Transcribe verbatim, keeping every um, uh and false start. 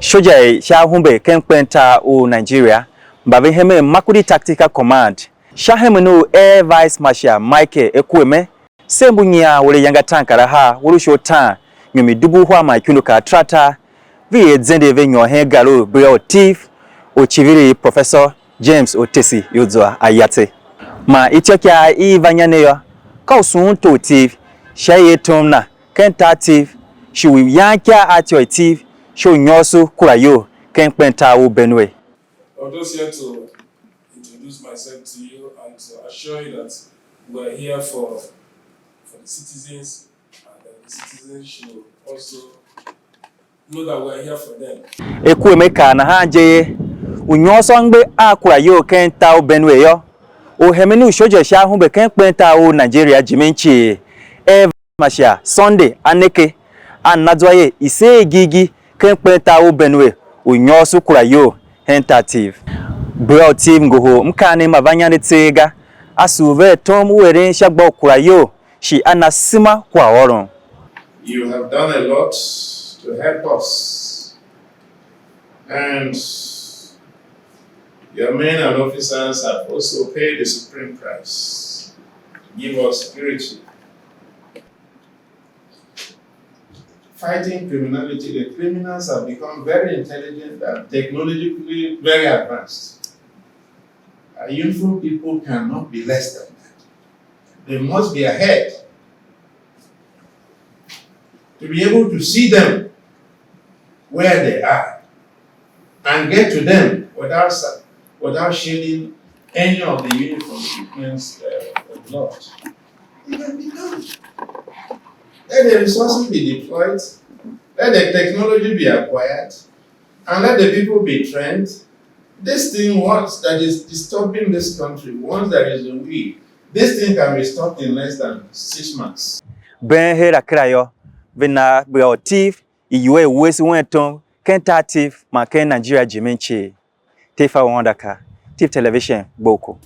Shoja i sha ahumbe ken kpen tar u Nigeria mba ve hemen Makurdi Tactical Command sha hemen u Air Vice Marshal Michael Ekwueme, se mbu nyian uwere iyange ataankarahar uwere u sha utaan, nyom i dubu uhar man ikundu kar ataratar, ve er zende ve nyôr hen gar u bria u Tiv u icivir i Professor James Otesi Iozua Ayatse. Man ityôkyaa i i va nya ne yô, ka u sughun tor Tiv sha ier tom na ken tar Tiv, shi u yan ikar a ityô i Tiv sha u nyôôso kurayol ken kpen tar u Benue. I was just here to introduce myself to you and to assure you that we are here for, for the citizens, and that the citizens should also know that we are here for them. Ekwueme kaa nahan je ye, u nyôôso angbe a kurayol ken tar u Benue yô, u hemen u shoja sha ahumbe ken kpen tar u Nigeria jimin cii, Air Marshal Sunday Aneke, a na zwa er i seer igirgi ken kpen tar u Benue u nyôôso kurayol hen tar Tiv. Bria u Tiv ngohol mkaanem ma vanyan ne tseegh ga, a sugh ve atom u eren sha gba u kurayol, shi a na sema kwaghôron. You have done a lot to help us, and your men and officers have also paid the supreme price to give us security. Fighting criminality, the criminals have become very intelligent and technologically very advanced. Our youthful people cannot be less than that. They must be ahead to be able to see them where they are and get to them without, without shedding any of the uniform equipment's uh, blood. It can be done. Let the resources be deployed, let the technology be acquired, and let the people be trained. This thing, once that is disturbing this country, once there is a will, this thing can be stopped in less than six months. Been her a kera yô, ve na bria u Tiv iwua i wuese wen tom ken tar Tiv man ken Nigeria jimin cii. Tefa u Honda ka Tiv Television, Gboko.